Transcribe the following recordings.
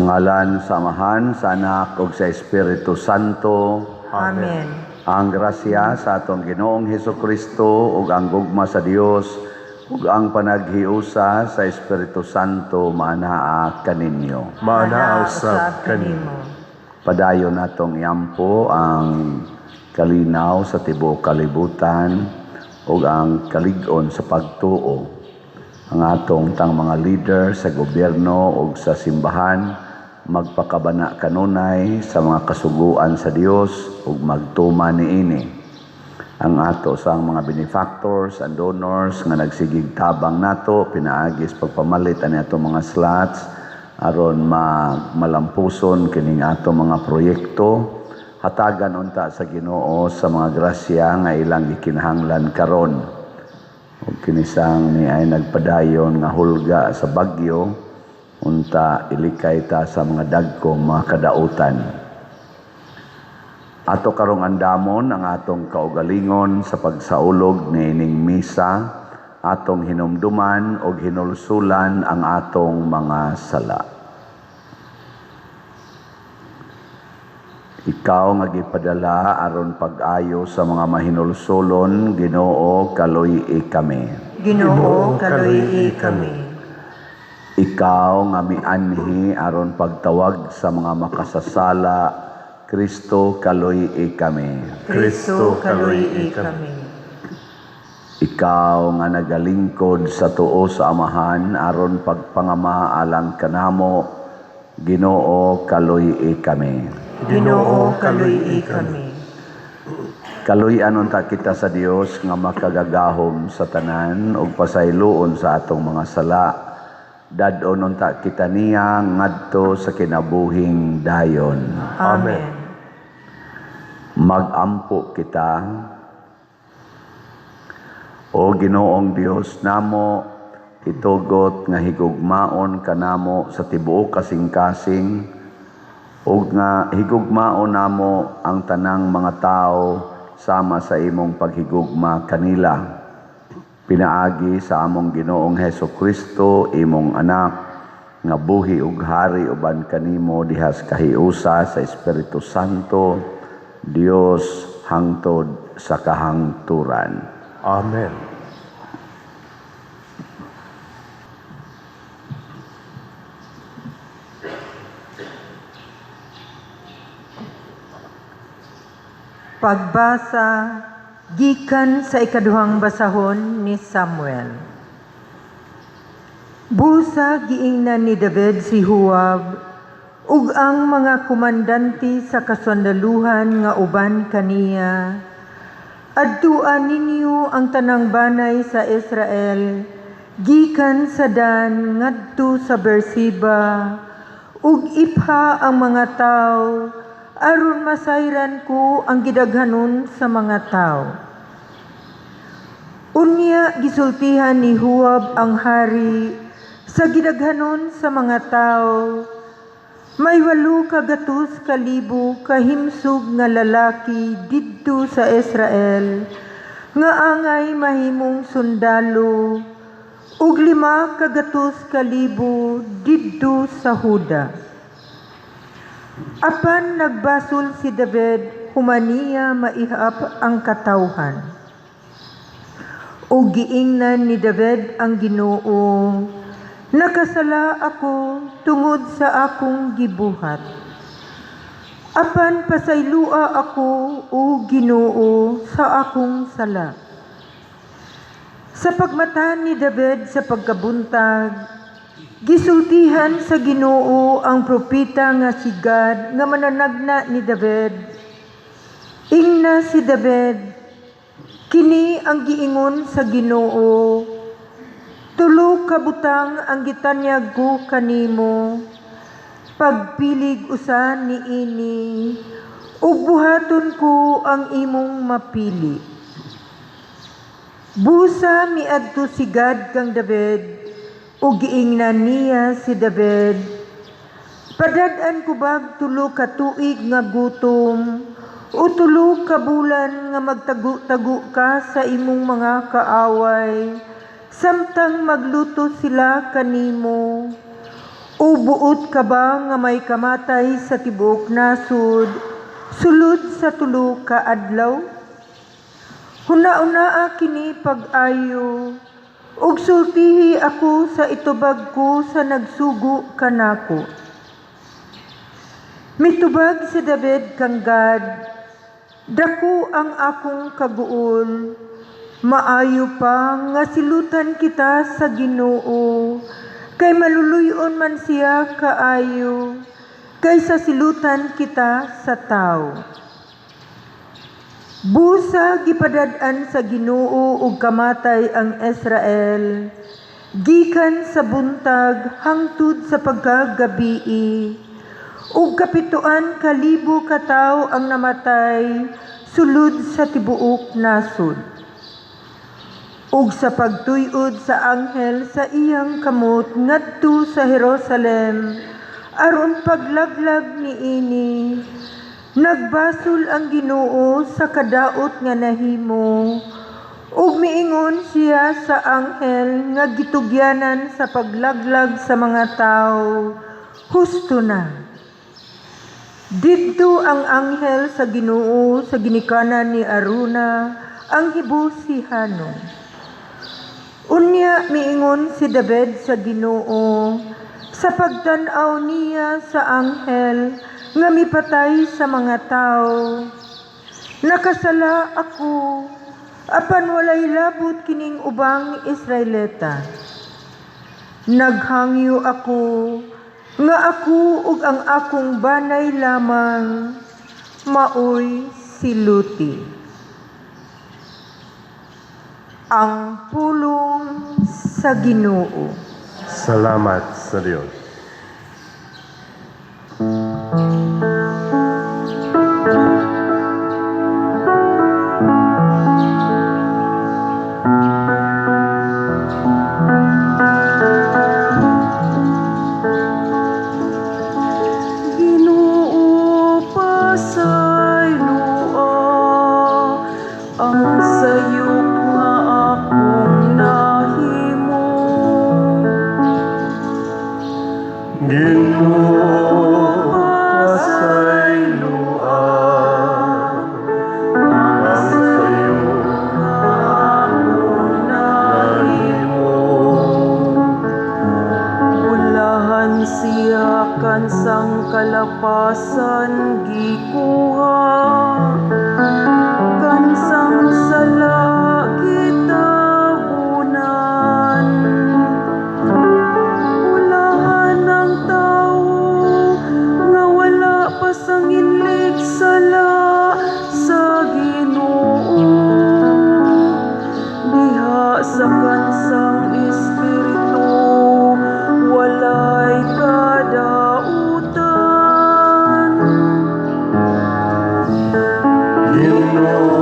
Sa ngalan sa Amahan, sa Anak ug sa Espiritu Santo. Amen. Ang grasya sa atong Ginoong Hesukristo ug ang gugma sa Dios ug ang panaghiusa sa Espiritu Santo maanaa kaninyo. Maanaa usab kanimo. Padayon natong iampo ang kalinaw sa tibuok kalibutan ug ang kalig-on sa pagtuo. Ang atong tang mga leader sa gobyerno ug sa simbahan magpakabana kanunay sa mga kasuguan sa Dios ug magtuma niini. Ang ato sa mga benefactors and donors nga nagsigig tabang nato pinaagi sa pagpamalit ani ato mga slots aron malampuson kining ato mga proyekto, hatagan unta sa Ginoo sa mga grasya nga ilang gikinahanglan karon. Ug kinisang ni ay nagpadayon nga hulga sa bagyo, unta ilikay ta sa mga dagkong mga kadautan. Ato karong andamon ang atong kaugalingon sa pagsaulog niining misa, atong hinumduman og hinulsulan ang atong mga sala. Ikaw nga gipadala aron pag-ayo sa mga mahinulsulon, Ginoo, kaluy-i kami. Ginoo, kaluy-i kami. Ikaw nga mianhi aron pagtawag sa mga makasasala, Kristo, kaluy-i kami. Kristo, kaluy-i kami. Ikaw nga nagalingkod sa tuo sa Amahan aron pagpangama alang kanamo, Ginoo, kaluy-i kami. Ginoo, kaluy-i kami. Kaluy-an unta kita sa Dios nga makagagahom sa tanan ug pasayloon sa atong mga sala. Dad-on unta kita niya ngadto sa kinabuhing dayon. Amen. Magampo kita. O Ginoong Dios namo, itugot nga higugmaon kanamo sa tibuok kasing-kasing ug nga higugmaon namo ang tanang mga tawo sama sa imong paghigugma kanila. Pinaagi sa among Ginoong Hesukristo, imong anak, nga buhi ug hari uban kanimo dihas kahiusa sa Espiritu Santo, Dios hangtod sa kahangturan. Amen. Pagbasa gikan sa ikaduhang basahon ni Samuel. Busa giingnan ni David si Joab ug ang mga komandante sa kasundaluhan nga uban kaniya. Adtuan ninyo ang tanang banay sa Israel gikan sa Dan ngadto sa Beersheba ug ipha ang mga tawo aron masayran ko ang gidaghanon sa mga tawo. Unya gisultihan ni Joab ang hari sa gidaghanon sa mga tawo, may 800,000 kahimsog nga lalaki didto sa Israel nga angay mahimong sundalo ug 500,000 didto sa Huda. Apan nagbasol si David, humaniya maihap ang katawhan. Ug giingnan ni David ang Ginoo, nakasala ako tungod sa akong gibuhat. Apan pasaylua ako, o Ginoo, sa akong sala. Sa pagmata ni David sa pagkabuntag, gisultihan sa Ginoo ang propeta nga si Gad nga mananagna ni David. Ingna si David, kini ang giingon sa Ginoo, tulo ka butang ang gitanyag ko kanimo, pagpilig usa niini, ug buhaton ko ang imong mapili. Busa miadto si Gad kang David, ug giingnan niya si David, padad-an ko bag tulo ka tuig nga gutom, o tulo ka bulan nga magtago-tago ka sa imong mga kaaway, samtang magluto sila kanimo, O buot ka ba nga may kamatay sa tibuok nasod sulod sa 3 ka adlaw? Huna-unaa kini pag-ayo, ug sultihi ako sa itubag ko sa nagsugo kanako. Mitubag si David kang Gad, "Dako ang akong kaguol, maayo pa nga silutan kita sa Ginoo, kay maluluy-on man siya kaayo, kaysa silutan kita sa tawo." Busa gipadad-an sa Ginoo og kamatay ang Israel, gikan sa buntag hangtod sa pagkagabii, ug 7,000 ka tawo ang namatay sulod sa tibuok nasod. Ug sa pagtuyod sa anghel sa iyang kamot ngadto sa Jerusalem aron paglaglag niini, nagbasol ang Ginoo sa kadaot nga nahimo, ug miingon siya sa anghel nga gitugyanan sa paglaglag sa mga tawo, "Husto na." Didto ang anghel sa Ginoo sa ginikanan ni Aruna ang Jebusihanon. Unya miingon si David sa Ginoo sa pagtan-aw niya sa anghel nga mipatay sa mga tawo, "Nakasala ako, apan walay labot kining ubang Israelita. Naghangyo ako nga ako ug ang akong banay lamang maoy siluti." Ang pulong sa Ginoo. Salamat sa Dios. Ginoo, pasayloa ang sayop nga akong nahimo. Ginoo, pasayloa ang sayop nga akong nahimo. Ulahan siya kansang kalapasan gikuha, kansang sala gitabunan. Ulahan ang tawo nga wala pa sang inlig sala sa Ginoo, diha sa kansang espiritu walay kadautan. Ginoo,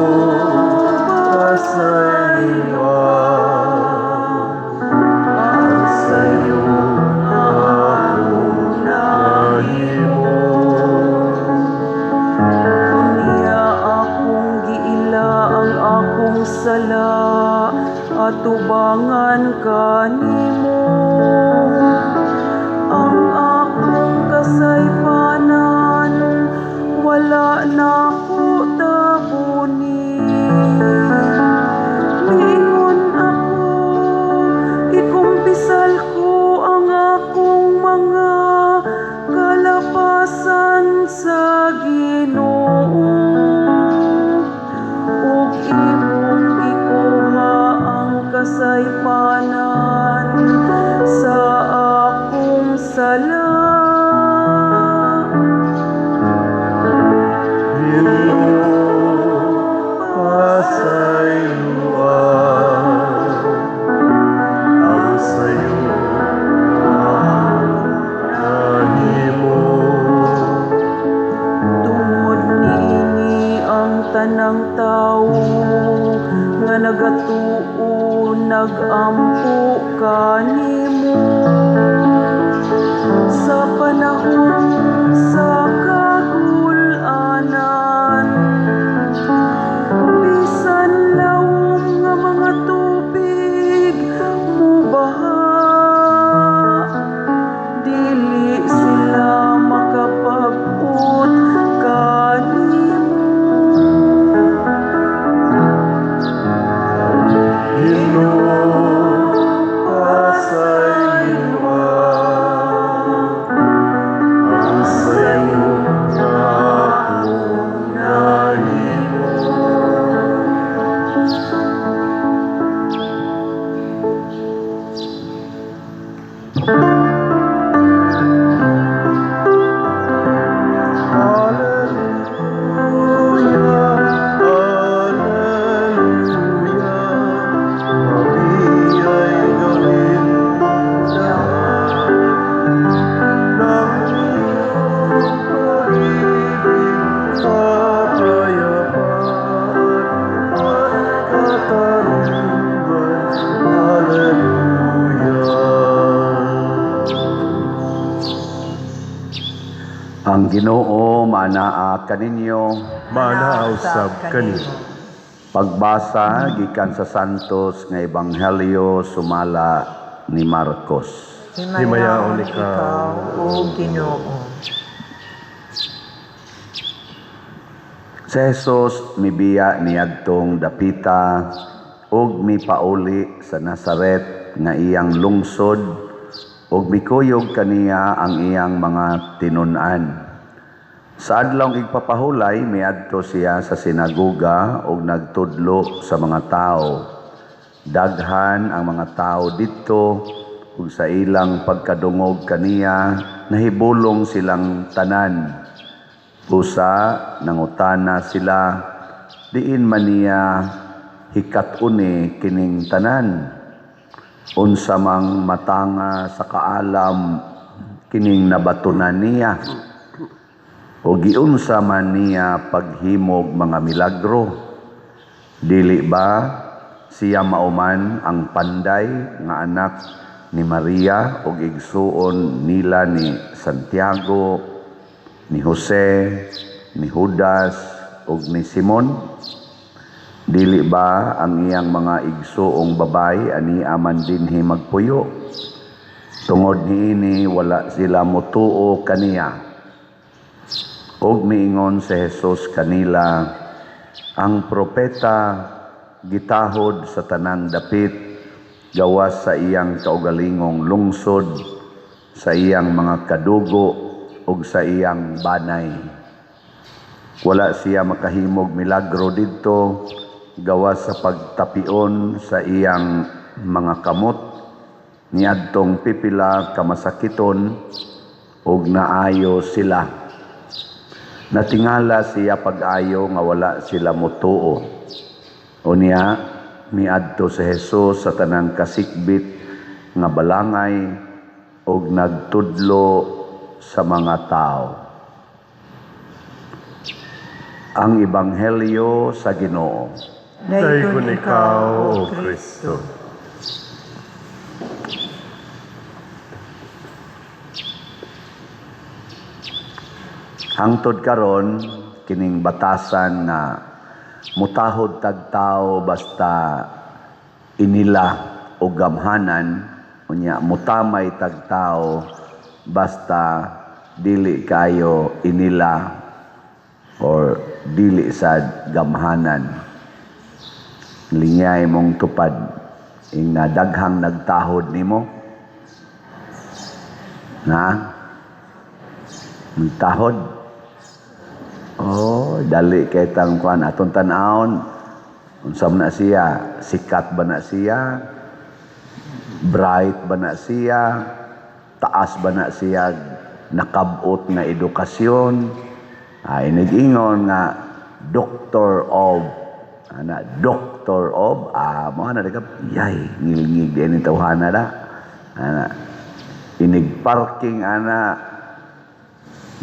pasayloa ang sayop nga akong nahimo. Unya akong giila ang akong sala, atubangan kanimo. Ang akong kasaypanan wala nako tabuni. Miingon ako, "Ikumpisal ko ang akong mga kalapasan sa Ginoo." Ug imong gikuha ang kasaypanan sa akong sala. Ginoo, pasayloa ang sayop nga nahimo. Tungod niini ang tanang tawo nga nagatuo nagampo kanimo sa panahon sa kagul-anan. Bisan lawom nga mga tubig mubaha, dili Ginoo, maanaa kaninyo. Maanaa usab kanimo. Pagbasa gikan sa Santos nga Ebanghelyo sumala ni Marcos. Himayaon ikaw, O Ginoo. Si Jesus mibiya niadtong dapita ug mipauli sa Nazaret nga iyang lungsod ug mikuyog kaniya ang iyang mga tinun-an. Sa adlawng igpapahulay miadto siya sa sinagoga ug nagtudlo sa mga tao. Daghan ang mga tao didto ug sa ilang pagkadungog kaniya nahibulong silang tanan. Busa nangutana sila, diin man niya hikat-uni kining tanan? Unsa mang matanga sa kaalam kining nabatunan niya? O giunsa man niya paghimog mga milagro? Dili ba siya mauman ang panday nga anak ni Maria ug igsuon nila ni Santiago, ni Jose, ni Judas ug ni Simon? Dili ba ang iyang mga igsuong babayi ani aman dinhi magpuyo? Tungod niini wala sila motuo kaniya. Ug miingon si Jesus kanila, ang propeta gitahod sa tanang dapit gawas sa iyang kaugalingong lungsod, sa iyang mga kadugo ug sa iyang banay. Wala siya makahimog milagro didto gawas sa pagtapion sa iyang mga kamot niadtong pipila ka masakiton ug naayo sila. Natingala siya pag-ayo nga wala sila motuo. Unya miadto si Jesus sa tanang kasikbit nga balangay ug nagtudlo sa mga tao. Ang Ebanghelyo sa Ginoo. Daygon ikaw, O Kristo. Hangtod karon kining batasan nga mutahod tag tao basta inila o gamhanan, unya mutamay tag tao basta dili kayo inila or dili sad gamhanan. Lingay mong tupad ing nadaghang nagtahod nimo. Na? Nagtahod. Oh, dali kay tang kuan atong tan-awon. Unsa man na siya? Sikat ba na siya? Bright ba na siya? Taas ba na siya? Nakabot nga edukasyon? Ay, nag-ingon nga doctor of ana, doctor of mo ana ka yay ngilngig din ni tawhana da ana, inig parking ana,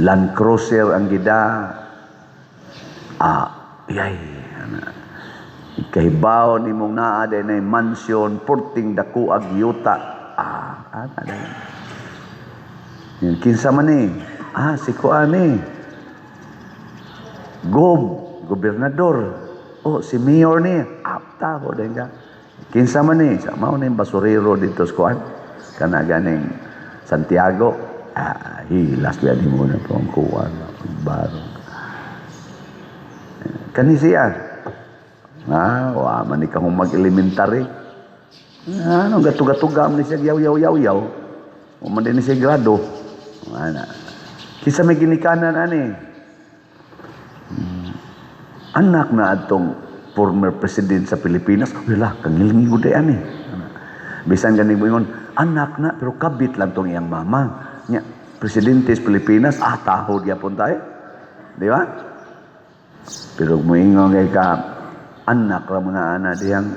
Land Cruiser ang gida, yay ana, kahibaw nimong naa din ay mansion porting dako ag yuta, ana din. Yan, kinsa man ni? Si kuan ni. Gob, gobernador. Oh, si mayor ni. Apta ko din ka. Kinsa man ni? Sa mao ni basurero dito sa kuan. Kana ganing Santiago. Hilas biya ni mo na po ang kuan. Baro. Kani siya. Wa man ni kahong mag-elementary. Ano, gatuga-tuga man ni siya, yaw, yaw, yaw, yaw. O man din ni siya grado. Ana. Kinsa may ginikanan ani? Anak na atong former president sa Pilipinas. Wala, kangilngi ko ani. Bisan ganing moingon, anak na, pero kabit lang tong iyang mama. Nya, presidente sa Pilipinas, tahod gyapon tayo. Di ba? Pero moingon kay ka, anak ra mo na ana diyang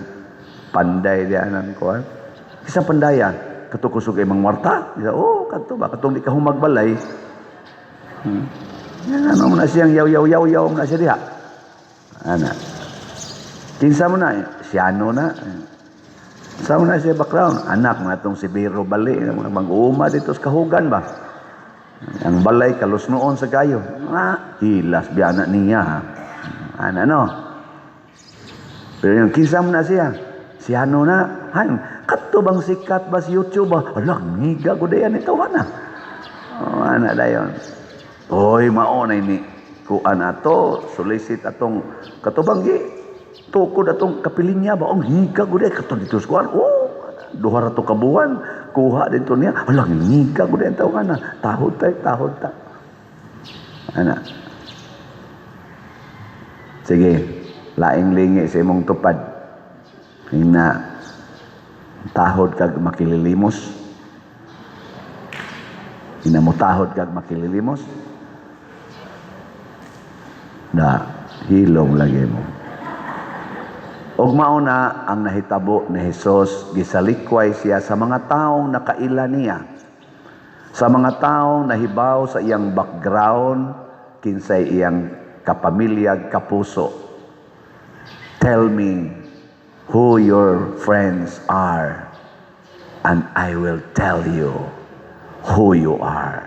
panday diyan ang kuan. Isa pandaya, kato kusog kay mangwarta. Isa, oh, kadto ba katong di ka humagbalay. Yan, ano mo na siyang yaw yaw yaw yaw mo na siya diha. Ana. Kinsa mo na? Siyano na. Sa mo na siya background? Anak mo na itong si Biro Bali, mga mag-uuma dito sa kahugan ba? Ang balay kalusnoon sa kayo. Ah, hilas biya na niya ha. Ana no. Pero yung kinsa man na siya? Si ano na? Han, kadto bang sikat ba si YouTube ba? Ala, ngiga ko dayan ito ana. Oh, ana dayon. Oy, mao na ini. Kuan ato, solicit atong katubang gi tukod atong kapilinya ba? Ang higa ko day kato dito sa kuan. Oh, duha ra to ka buwan. Kuha dito niya. Ala, ngiga ko day tawo ana. Tahod ta, tahod ta. Ana. Sige, laing lingi sa imong tupad. Ina tahod kag makililimos. Ina mo tahod kag makililimos. Na hilom lagi mo. Og mao na ang nahitabo ni Hesus, gisalikway siya sa mga taong nakaila niya. Sa mga taong nahibaw sa iyang background, kinsay iyang kapamilya, kapuso. Tell me who your friends are, and I will tell you who you are.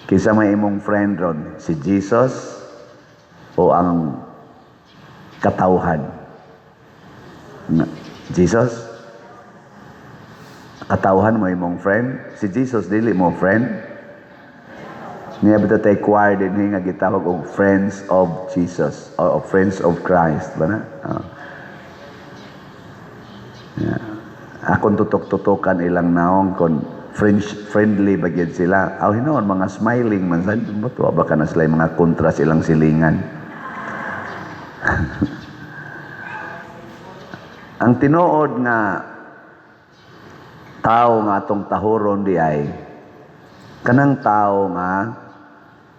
Kinsa may imong friend ron, si Jesus o ang katawhan? Jesus? Katawhan mo imong friend? Si Jesus dili mo friend? Niya bitaw tay choir din nga gitawag og Friends of Jesus or Friends of Christ ba na? Oh. Yeah. Akong tutok-tutokan ilang naong kon friendly ba gyud sila. Aw hinuon mga smiling man sad mo tuwa ba kana sila mga kontra silang silingan. Ang tinuod nga tao nga atong tahuron di ay kanang tao nga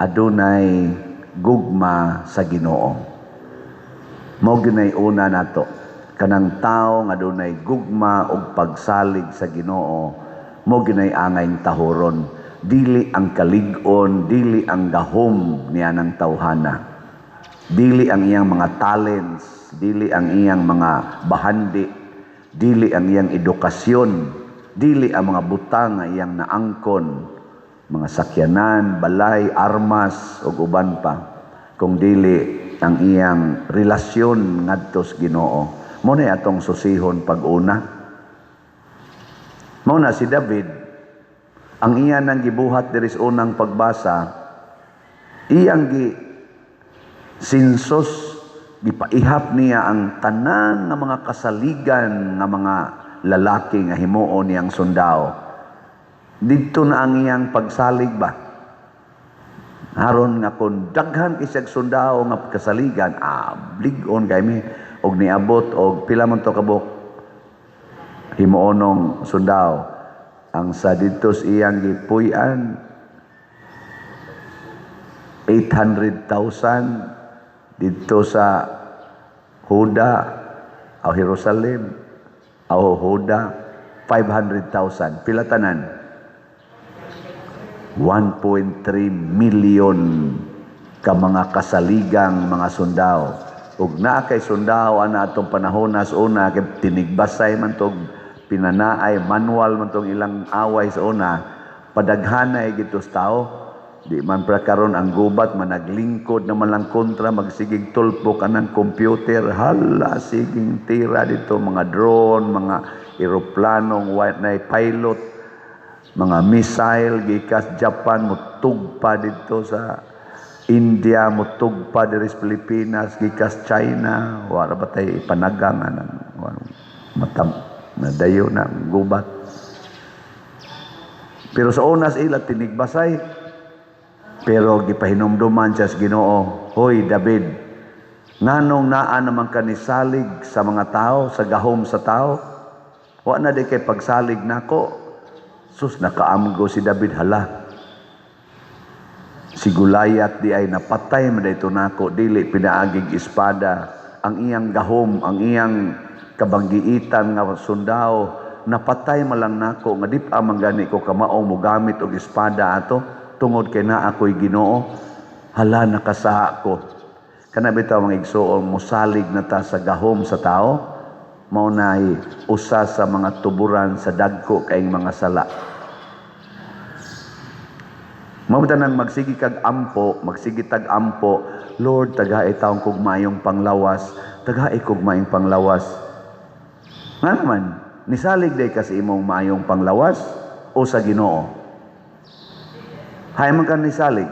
adunay gugma sa Ginoo. Mao gyud una nato, kanang tao nga adunay gugma ug pagsalig sa Ginoo, mao gyud angay tahuron. Dili ang kalig-on, dili ang gahom niya ng tawhana. Dili ang iyang mga talents, dili ang iyang mga bahandi, dili ang iyang edukasyon, dili ang mga butang nga iyang naangkon, mga sakyanan, balay, armas ug uban pa, kung dili ang iyang relasyon ngadto sa Ginoo. Mao na atong susihon pag-una. Mao na si David, ang iya nang gibuhat diri sa unang pagbasa, iyang gi sinsos, gipaihap niya ang tanan nga mga kasaligan nga mga lalaki nga himuon niyang sundao. Didto na ang iyang pagsalig ba? Aron nga kung daghan kay siyag sundao nga kasaligan, blig-on kay mi og niabot og pila man to kabuk himuonong sundao. Ang sa didto sa iyang gipuy-an 800,000 didto sa Huda o Jerusalem o Huda 500,000. Pila tanan? 1.3 million ka mga kasaligang mga sundao. Ug naa kay sundao ana atong panahonas una kay tinigbasay man tog pinanaay manual man tong ilang away sa una, padaghanay gito sa tao. Di man pra karon ang gubat managlingkod naman lang kontra, magsigig tulpok anang computer, hala siging tira dito mga drone, mga eroplanong white na pilot, mga missile gikas Japan mutugpa dito sa India, mutugpa diri sa Pilipinas gikas China. Wala ba tay ipanagang anang matam nadayo na gubat. Pero sa unas ila tinigbasay. Pero gipahinumduman siya sa Ginoo, "Hoy David, nganong naa naman ka nisalig sa mga tao, sa gahom sa tao? Wa na di kay pagsalig nako." Sus, nakaamgo si David, hala. Si Goliath di ay napatay man dayto nako, dili pinaagig espada. Ang iyang gahom, ang iyang kabanggiitan nga sundao, napatay man lang nako nga di pa man gani ko kamao mogamit og espada ato tungod kay naa ako'y Ginoo. Hala, nakasaha ko. Kana bitaw mga igsoon, mosalig na ta sa gahom sa tao, mao nay usa sa mga tuburan sa dagko kaayong mga sala. Mao nang magsige kag ampo, magsige tag ampo, "Lord, tagai taon kog maayong panglawas, tagai kog maayong panglawas." Nga naman, nisalig day ka sa imong maayong panglawas o sa Ginoo? Hay man ka nisalig?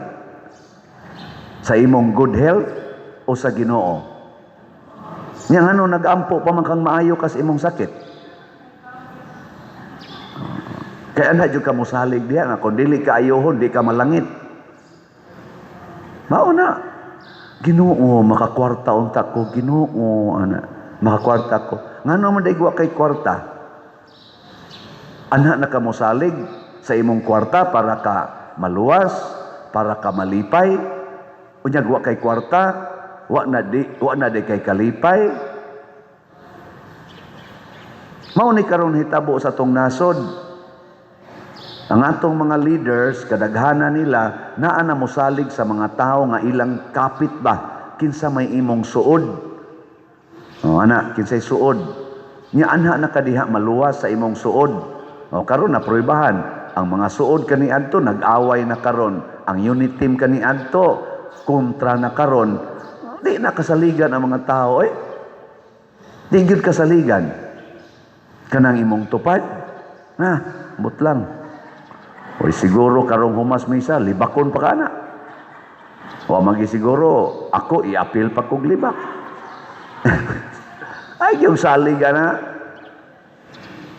Sa imong good health o sa Ginoo? Nya ngano nagampo pa man kang maayo ka sa imong sakit? Kaya ana jud ka mosalig diha nga kung dili ka ayohon, di ka malangit. Mao na. "Ginoo, makakwarta unta ko, Ginoo, ana. Makakwarta ko." Ngano man day wa kay kwarta? Ana na ka mosalig sa imong kwarta para ka maluwas, para ka malipay. Unya wa kay kwarta, wa na di kay kalipay. Mao ni karon hitabo sa atong nasod. Ang atong mga leaders, kadaghanan nila, naa na mosalig sa mga tao nga ilang kapit ba, kinsa may imong suod. O ana, kinsay suod. Nya anha na kadiha maluwas sa imong suod. O karon na pruebahan ang mga suod kaniadto nag-away na karon. Ang unit team kaniadto kontra na karon. Di na kasaligan ang mga tao eh. Di gyud kasaligan. Kanang imong tupad. Na, butlang. Oy, siguro karong humas misa, libakon pa kana. O magi siguro ako i-appeal pa kog libak. Ay, yung salig ana.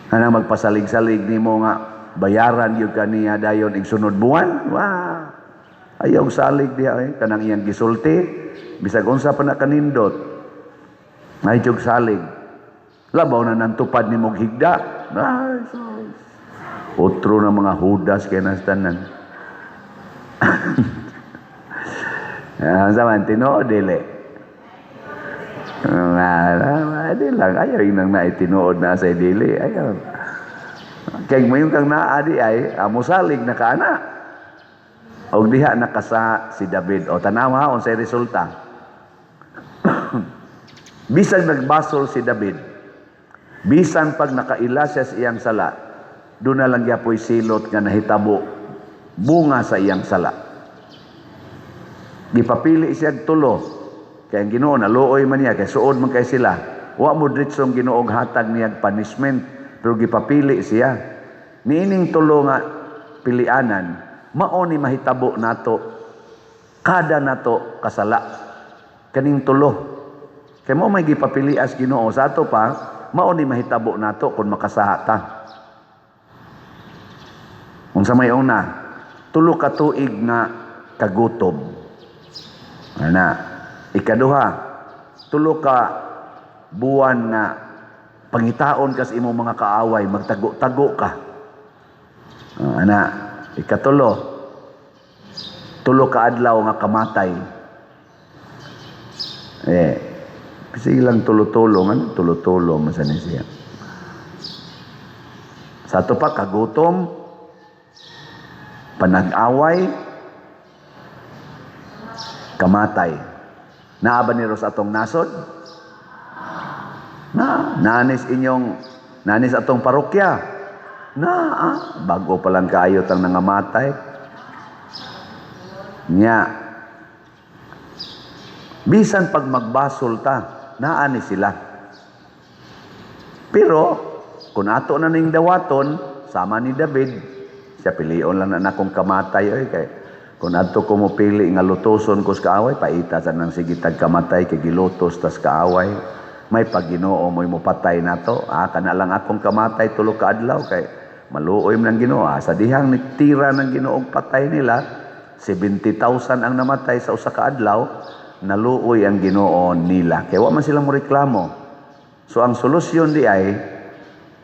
Ana magpasalig-salig nimo nga bayaran gyud kaniya dayon ig sunod buwan. Wah. Ayaw salig diha eh, kanang iyang gisulti bisag unsa pa na kanindot. Ay jug salig. Labaw na nang tupad nimo higda. Ay, sus. Otro na mga hudas kay nas tanan. Ah, sa man tinuod dili. Ah, di lang ayaw inang na tinuod na sa dili ayaw. Kay mo kang naa di ay mosalig na ka ana. Og diha nakasa si David. O tanawa unsay resulta. Bisan nagbasol si David, bisan pag nakaila siya sa iyang sala, doon na lang gyapoy silot nga nahitabo bunga sa iyang sala. Gipapili siya tulo. Kay ang Ginoo naluoy man niya, kay suod man kay sila. Wa mo diretsong Ginoo hatag niya punishment, pero gipapili siya. Niining tulo nga pilianan, mao ni mahitabo nato kada nato kasala. Kaning tulo. Kay mo may gipapilias Ginoo sa ato pa, mao ni mahitabo nato kung makasaha ta. Unsa may una, tulo ka tuig nga kagutom. Ana, ikaduha, tulo ka buwan nga pangitaon ka sa imong mga kaaway, magtago-tago ka. Ana, ikatulo, tulo ka adlaw nga kamatay. Eh, sige lang tulo-tulo, ano? Tulo-tulo, masan siya. Sa ato pa, kagutom, panag-away, kamatay. Naa ba ni ros atong nasod? Na, nanis inyong, nanis atong parokya. Na, bago pa lang kaayot ang nangamatay. Nya, bisan pag magbasol ta, naa ni sila. Pero, kung ato na ning dawaton, sama ni David, siya pilion lang na nakong kamatay, oy, kay kung adto ko mo pili nga lutoson ko sa kaaway, paita sa nang sige tag kamatay kay gilutos tas kaaway. May pag-Ginoo mo'y mopatay nato. Ah, kana lang akong kamatay tulo ka adlaw kay maluoy man ang Ginoo. Ah, sa dihang nitira ng Ginoo patay nila, 70,000 ang namatay sa usa ka adlaw, naluoy ang Ginoo nila. Kay wa man sila mo reklamo. So ang solusyon di ay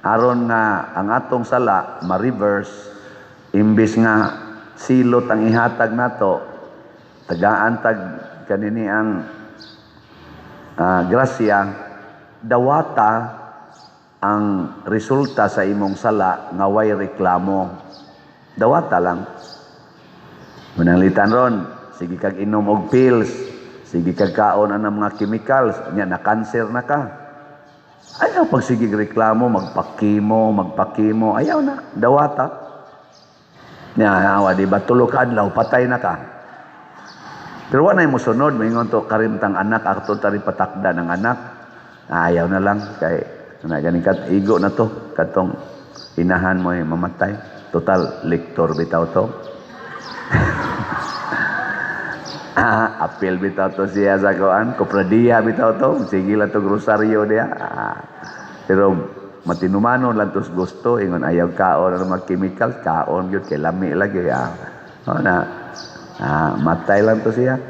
aron nga ang atong sala ma-reverse, imbis nga silot ang ihatag nato, tagaan tag kanini ang grasya, dawata ang resulta sa imong sala nga way reklamo. Dawata lang. Mananglitan ron, sige kag inom og pills, sige kag kaon ang mga chemicals, nya na cancer na ka. Ayaw pag sige reklamo, magpakimo, magpakimo, ayaw na, dawata. Nya awa, di ba, 3 ka adlaw patay na ka. Pero wa na mo sunod, moingon to karimtang anak, ato tari patakda ng anak. Ayaw na lang kay na ganing kat igo na to katong inahan mo eh, mamatay. Total lektor bitaw to. Ah, apil bitaw to siya sa kuan, kopradiya bitaw to, sige lang to rosaryo diya. Ah, pero matinumanon lang tos gusto, ingon ayaw kaon ano mag chemical, kaon gyud kay lami lagi. Ah. Oh, na. Ah, matay lang to siya.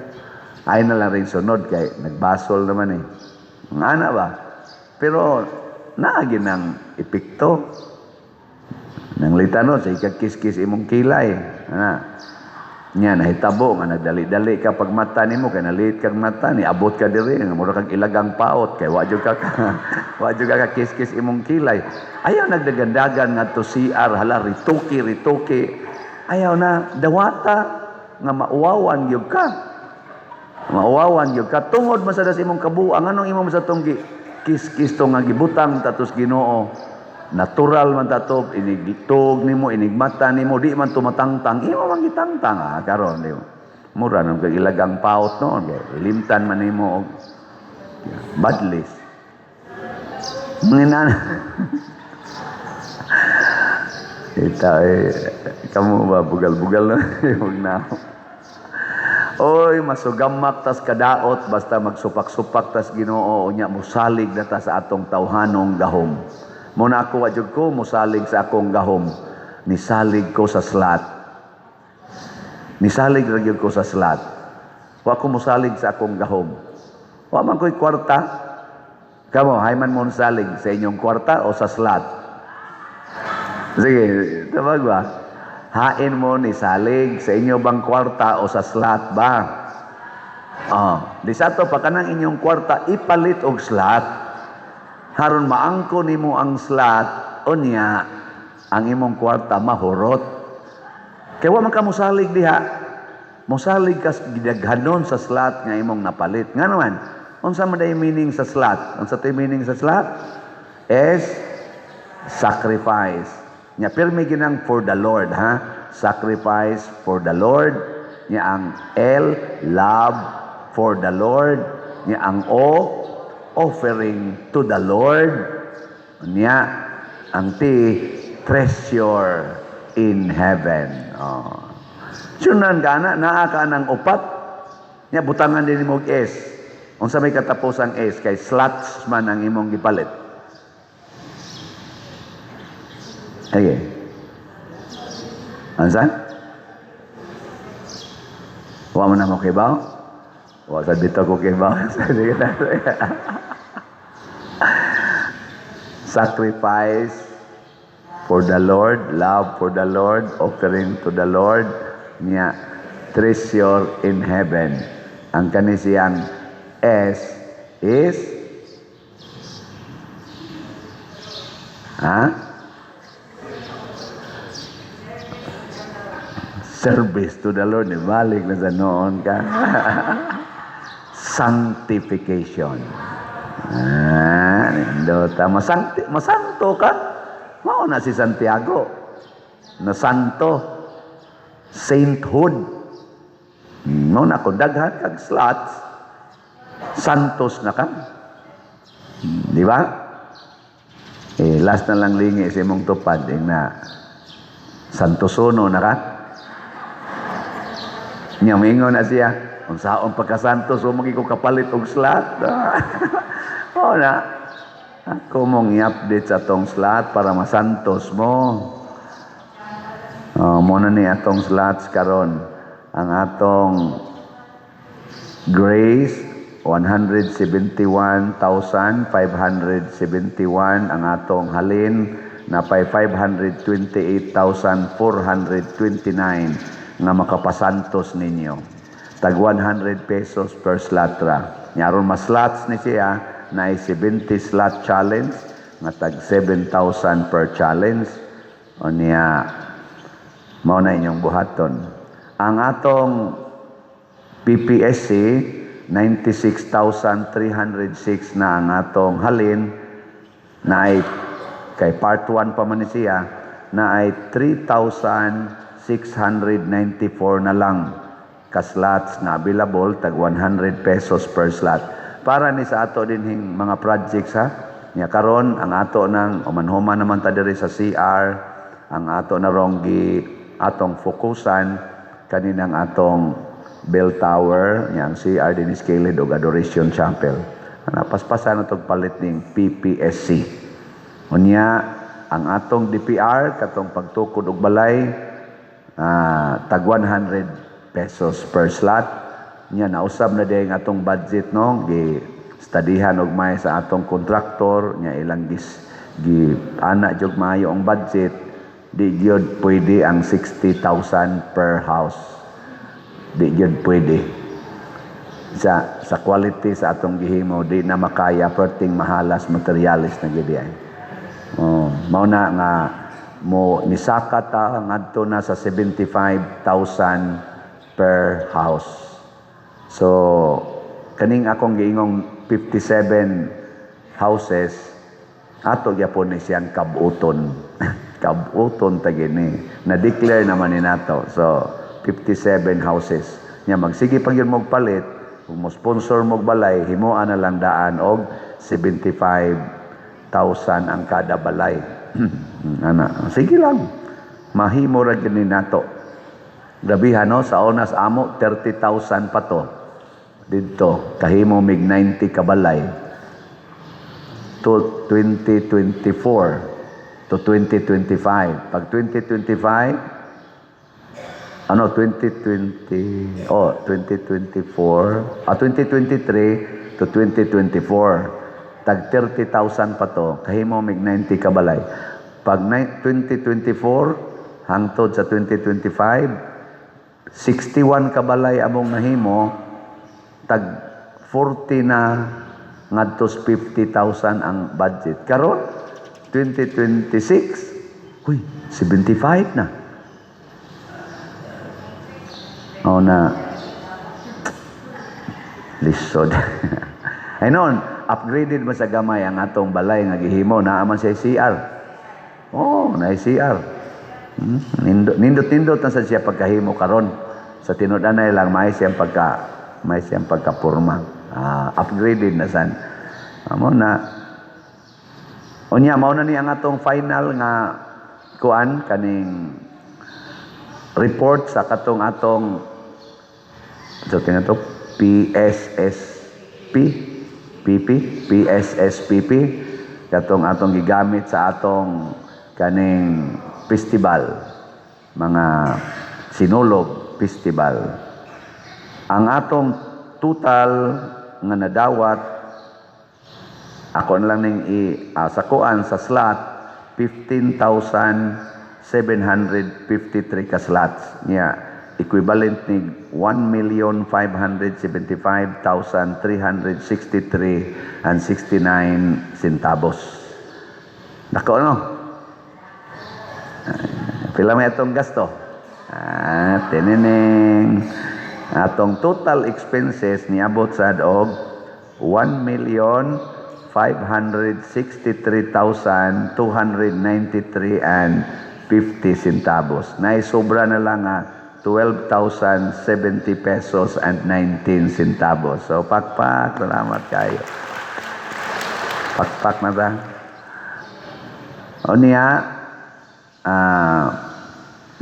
Ay na lang rin sunod kay nagbasol naman eh. Ang ana ba? Pero naagi ng epekto. Nang litano sa ikakiskis imong kilay. Ana. Nya nahitabo nga nagdali-dali ka pag mata nimo kay naliit kag mata ni abot ka diri nga mura kag ilagang paot kay wa jud ka kiskis imong kilay. Ayaw nagdagandagan ngadto CR, hala, rituki rituki. Ayaw na dawata nga mauwawan gyud ka. Mauwawan gyud ka tungod man sa imong kabuang, anong imo man sa tong kiskis to nga gibutang tatos Ginoo. Natural man tato inigtog nimo, inigmata nimo, di man tumatangtang, imo man gitangtang, ah, karon di mo. Mura nang kag ilagang paot noon kay ilimtan man nimo og badlis. Nginan. Ita eh, kamo ba bugal-bugal na wag na. Oy, masugamak tas kadaot basta magsupak-supak tas Ginoo, unya mosalig na ta sa atong tawhanong gahom. Muna ako wa jud ko mosalig sa akong gahom. Nisalig ko sa slot. Nisalig ra gyud ko sa slot. Wa ko mosalig sa akong gahom. Wa man ko'y kwarta. Kamo, hay man mo salig sa inyong kwarta o sa slot? Sige, tabag ba? Hain mo ni salig sa inyo bang kwarta o sa slot ba? Oh, di sa to pa kanang inyong kwarta ipalit og slot. Haron maangko nimo ang slot, unya ang imong kwarta mahurot. Kay wa man ka mosalig diha. Mosalig ka gidaghanon sa slot nga imong napalit. Nga naman, unsa man day meaning sa slot? Unsa tay meaning sa slot? S, sacrifice. Nya pirmi ginang for the Lord, ha? Sacrifice for the Lord. Nya ang L, love for the Lord. Nya ang O, offering to the Lord. Nya ang T, treasure in heaven. Oh. Sunan ka na, naa ka ng upat. Nya butangan din mo og S. Unsa may katapusang S kay slots man ang imong gipalit. Okay. Ansa? Wa man na mo kibaw? Wa sa dito ko kibaw. Sige na. Sacrifice for the Lord, love for the Lord, offering to the Lord, niya treasure in heaven. Ang kani siyang S is, ha? Service to the Lord. Ibalik na sa noon ka. Sanctification. Ah, nindota. Masanto ka. Mao na si Santiago. Na santo. Sainthood. Mao na kung daghan kag slots, santos na ka. Di ba? Eh, last na lang lingi sa imong tupad, ing na santosono na ka. Nya mingon na siya, unsaon pagkasantos o magi ko kapalit og slot. O na. Ako mong i-update sa atong slot para masantos mo. Oh, mo na ni atong slots karon. Ang atong Grace 171,571 ang atong halin na pay 528,429 nga makapasantos ninyo. Tag 100 pesos per slot ra. Nya aron mas slots ni siya na ay 70 slot challenge nga tag 7,000 per challenge. O niya mao na inyong buhaton. Ang atong PPSC 96,306 na ang atong halin na ay kay part 1 pa man ni siya na ay 3,6 694 na lang ka slots nga available, tag 100 pesos per slot. Para ni sa ato dinhing mga projects, ha. Nya karon ang ato nang human-human naman ta diri sa CR, ang ato na rong gi atong fokusan kaninang atong bell tower, nya ang CR dinhi Scaled ug Adoration Chapel. Ana, paspasan na tog palit ning PPSC. Unya ang atong DPR, katong pagtukod og balay, tag 100 pesos per slot. Nya nausab na diay ang atong budget, no, gi studyhan og may sa atong kontraktor nya, ilang gis gi ana jud maayo ang budget. Di gyud pwede ang 60,000 per house, di gyud pwede sa quality sa atong gihimo. Di na makaya, perting mahalas materialis na gyud ay. Oh, mao na nga mo nisaka ta ngadto na sa 75,000 per house. So kaning akong giingong 57 houses, ato gyapon ni siyang kabuton. Kabuton ta gini. Na-declare naman ni nato. So 57 houses. Nya magsige pag yun mog palit, kung mo sponsor mog balay, himuan na lang daan og 75,000 ang kada balay. Ana, sige lang. Mahimo ra gyud ni nato. Grabihan, no, sa onas amo 30,000 pa to. Didto kahimo mig 90 ka balay to 2024 to 2025. Pag 2025, ano, 2020, oh, 2024, 2023 to 2024, tag 30,000 pa to, kahimo mig 90 ka balay. Pag 2024 hangtod sa 2025, 61 ka balay among nahimo, tag 40 na ngadto 50,000 ang budget. Karon 2026, huy, 75 na. O na lisod. Ay noon, upgraded man sa gamay ang atong balay nga gihimo, naa man sa CR. Oh, na CR. Nindot, nindot, nindot na sa siya pagkahimo karon. Sa tinud-anay lang may siyang pagkapurma. Upgraded na san. Amo na. Unya mao na ni ang atong final nga kuan, kaning report sa katong atong, so tingnan to, PSSP PP PSSPP, katong atong gigamit sa atong kaning festival, mga Sinulog Festival. Ang atong total nga nadawat, ako na lang ning i sa kuan, sa slot, 15,753 ka slots niya, equivalent ni 1,575,363 and 69 centavos. Nako, ano? Pila may atong gasto? Tineneng. Atong total expenses niabot sad og 1,563,293 and 50 centavos. Naay sobra na lang nga 12,070 pesos and 19 centavos. So, pakpak, salamat kayo. Pakpak na ba? O niya,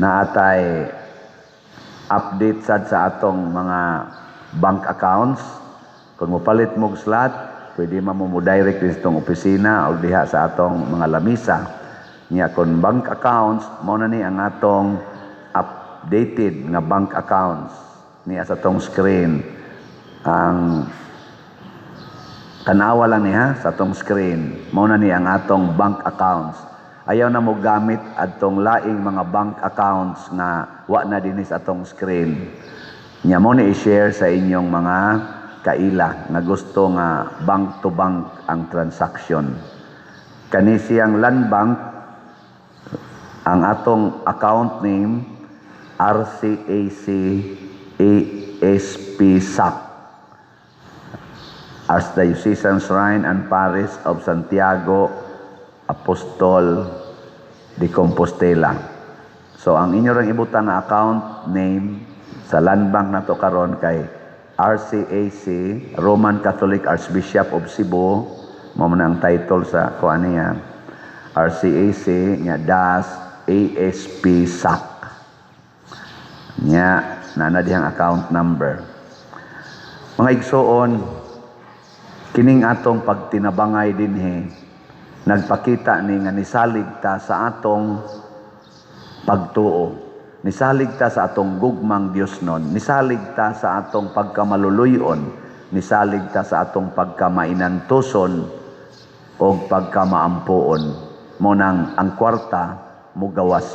naatay update sad sa atong mga bank accounts. Kung mopalit mog slot, pwede man mo direct sa itong opisina o diha sa atong mga lamisa. Nya kung bank accounts, mao na ni ang atong updated nga bank accounts niya sa atong screen. Ang tanawa lang niya sa atong screen. Mao na ni ang atong bank accounts. Ayaw na mo gamit adtong laing mga bank accounts nga wa na dinhi sa atong screen. Nya mo ni i-share sa inyong mga kaila nga gusto nga bank to bank ang transaction. Kani siyang Land Bank, ang atong account name RCAC ASP SAC, Archdiocesan Shrine and Parish of Santiago Apostol de Compostela. So ang inyo rang ibutang nga account name sa Land Bank nato karon kay RCAC, Roman Catholic Archbishop of Cebu, mao man ang title sa kuan niya. RCAC nya dash ASP SAC. Nya nana dihang account number. Mga igsoon, kining atong pagtinabangay dinhi nagpakita ni nga nisalig ta sa atong pagtuo. Nisalig ta sa atong gugmang Dios nun, nisalig ta sa atong pagkamaluluyon, nisalig ta sa atong pagkamainantuson o pagkamaampuon. Mo nang ang kwarta mugawas.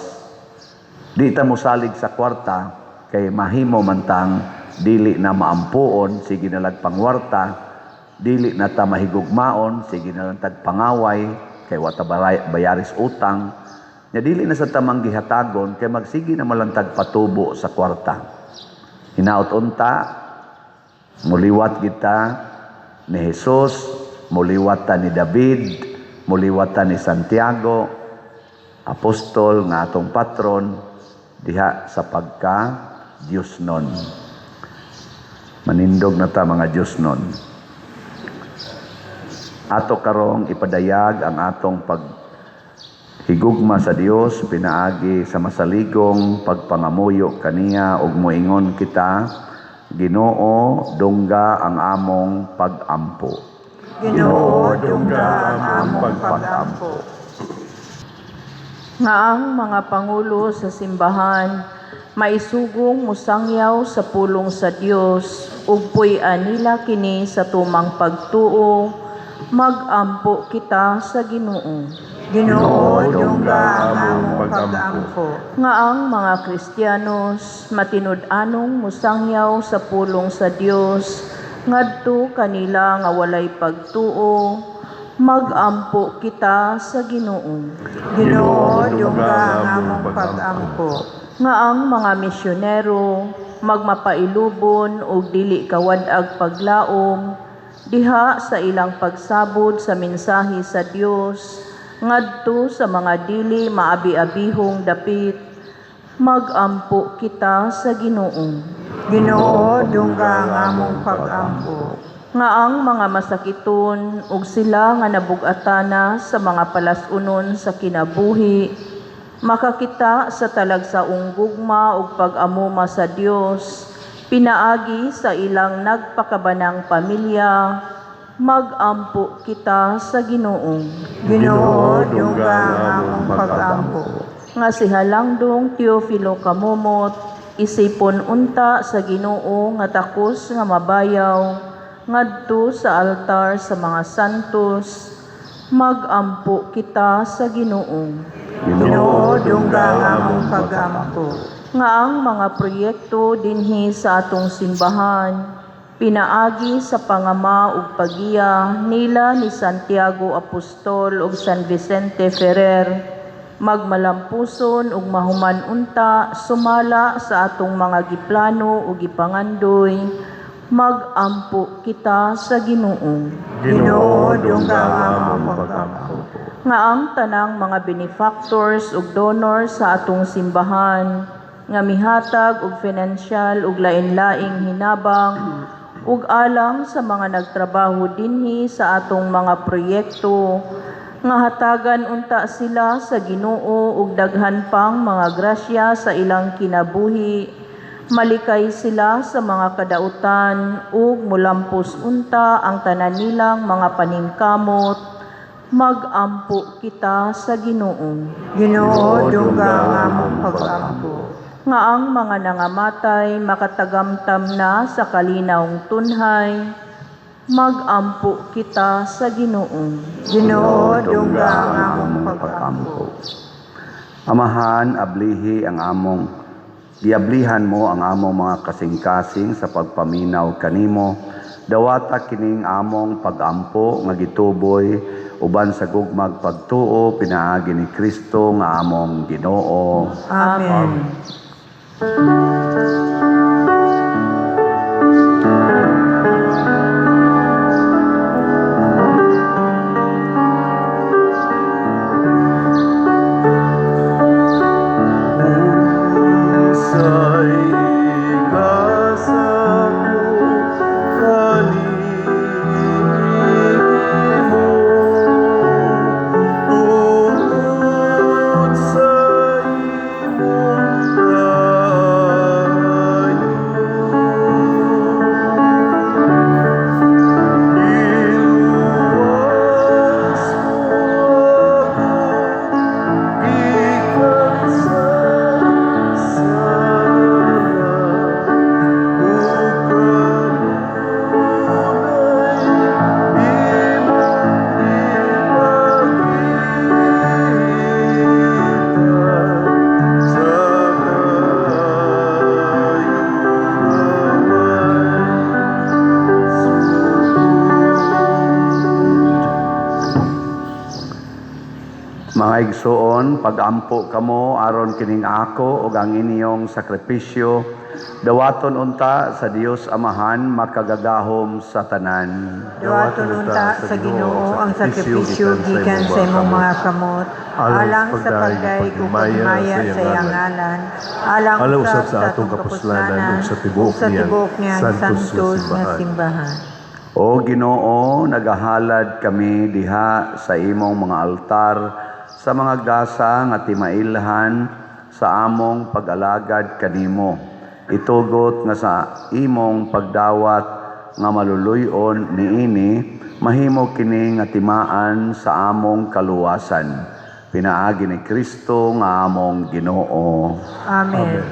Di ta mosalig sa kwarta kay mahimo man tang dili na maampuon, sige na lang pangwarta, dili na ta mahigugmaon, sige na lang tagpangaway kay wa ta bayaris utang. Nya dili na sa tamang gihatagon kay magsige na malantag patubo sa kwarta. Hinaot unta muliwat kita ni Jesus, muliwat ta ni David, muliwat ta ni Santiago, apostol nga atong patron diha sa pagka Dios nun. Manindog na ta mga Dios nun. Ato karong ipadayag ang atong paghigugma sa Dios pinaagi sa masaligong pagpangamuyo kaniya ug moingon kita, Ginoo, dungga ang among pagampo. Ginoo, dungga ang among pagampo. Nga ang mga pangulo sa simbahan maisugong musangyaw sa pulong sa Dios ug puy-an nila kini sa tumang pagtuo, magampo kita sa Ginoo. Ginoo, dungga ang among pagampo. Nga ang mga Kristiyanos matinud-anong musangyaw sa pulong sa Dios ngadto kanila nga walay pagtuo, magampo kita sa Ginoo. Ginoo, dungga ang among pagampo. Nga ang mga misyonero magmapailubon ug dili kawad-ag paglaom diha sa ilang pagsabod sa mensahe sa Dios ngadto sa mga dili maabi-abihong dapit, magampo kita sa Ginoo. Ginoo, dungga ang among pagampo. Nga ang mga masakiton ug sila nga nabug-atana sa mga palas-unon sa kinabuhi makakita sa talagsaong gugma ug pag-amuma sa Dios pinaagi sa ilang nagpakabanang pamilya, magampo kita sa Ginoo. Ginoo, dungga ang among pagampo. Nga si Halangdong Teofilo Camomot isipon unta sa Ginoo nga takos nga mabayaw ngadto sa altar sa mga santos, magampo kita sa Ginoo. Ginoo, dungga ang among pagampo. Nga ang mga proyekto dinhi sa atong simbahan pinaagi sa pangama ug pagiya nila ni Santiago Apostol ug San Vicente Ferrer magmalampuson ug mahuman unta sumala sa atong mga giplano ug gipangandoy, magampo kita sa Ginoo. Ginoo, dungga ang among pagampo. Nga ang tanang mga benefactors ug donors sa atong simbahan nga mihatag og financial ug lain-laing hinabang ug alang sa mga nagtrabaho dinhi sa atong mga proyekto, nga hatagan unta sila sa Ginoo ug daghan pang mga grasya sa ilang kinabuhi, malikay sila sa mga kadautan ug mulampos unta ang tanan nilang mga paningkamot, magampo kita sa Ginoo. Ginoo, dungga ang among pagampo. Nga ang mga nangamatay makatagamtam na sa kalinawng tunhay, magampo kita sa Ginoo. Ginoo, dungga ang among pagampo. Amahan, ablihi ang among giablihan mo ang among mga kasing-kasing sa pagpaminaw kanimo. Dawata kining among pagampo nga gituboy uban sa gugmag pagtuo pinaagi ni Kristo nga among Ginoo. Amen. Mga igsuon, pagampo kamo aron kining ako ug ang inyong sakripisyo dawaton unta sa Dios Amahan makagagahom sa tanan. Dawaton unta sa Ginoo ang sakripisyo gikan sa imong mga kamot, alang sa pagdayeg ug paghimaya sa iyang ngalan, alang Alang usab usab sa atong kapuslanan ug sa tibuok ug sa niyang tibuok niyang santos nga santos nga simbahan. simbahan. O Ginoo, nagahalad kami diha sa imong mga altar sa mga gasa nga timailhan sa among pag-alagad kanimo. Itugot nga sa imong pagdawat nga maluluy-on niini, mahimo kini nga timaan sa among kaluwasan. Pinaagi ni Kristo nga among Ginoo. Amen.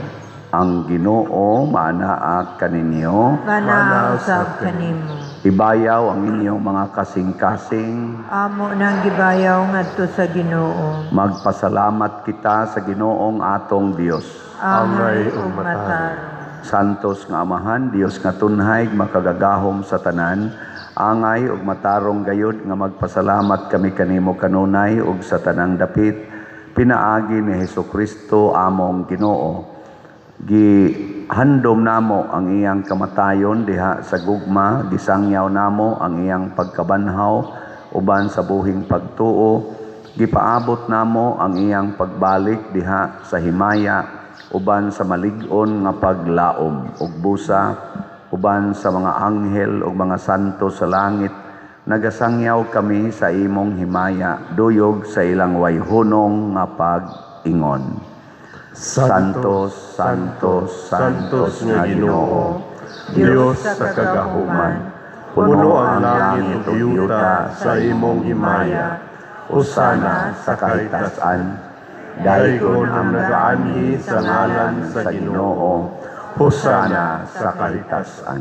Ang Ginoo maanaa kaninyo. Manaa usab kanimo. Ibayaw ang inyong mga kasing-kasing. Amo nang gibayaw ngadto sa Ginoo. Magpasalamat kita sa Ginoong atong Dios. Angay Angay ug ug matarong. Santos nga Amahan, Dios nga tunhay, makagagahom sa tanan, angay ug matarong gayud nga magpasalamat kami kanimo kanunay ug sa tanang dapit, pinaagi ni Hesukristo among Ginoo. Gihandom namo ang iyang kamatayon diha sa gugma, gisangyaw namo ang iyang pagkabanhaw uban sa buhing pagtuo, gipaabot namo ang iyang pagbalik diha sa himaya uban sa malig-on nga paglaom ug busa uban sa mga anghel ug mga santo sa langit. Nagasangyaw kami sa imong himaya duyog sa ilang wayhunong nga pag-ingon. Santos, Santos, Santos nga Ginoo, Dios sa kagahuman, puno ang langit ug yuta sa imong himaya. Hosana sa kahitasan. Daygon ang nagaanhi sa ngalan sa Ginoo. Hosana sa kahitasan.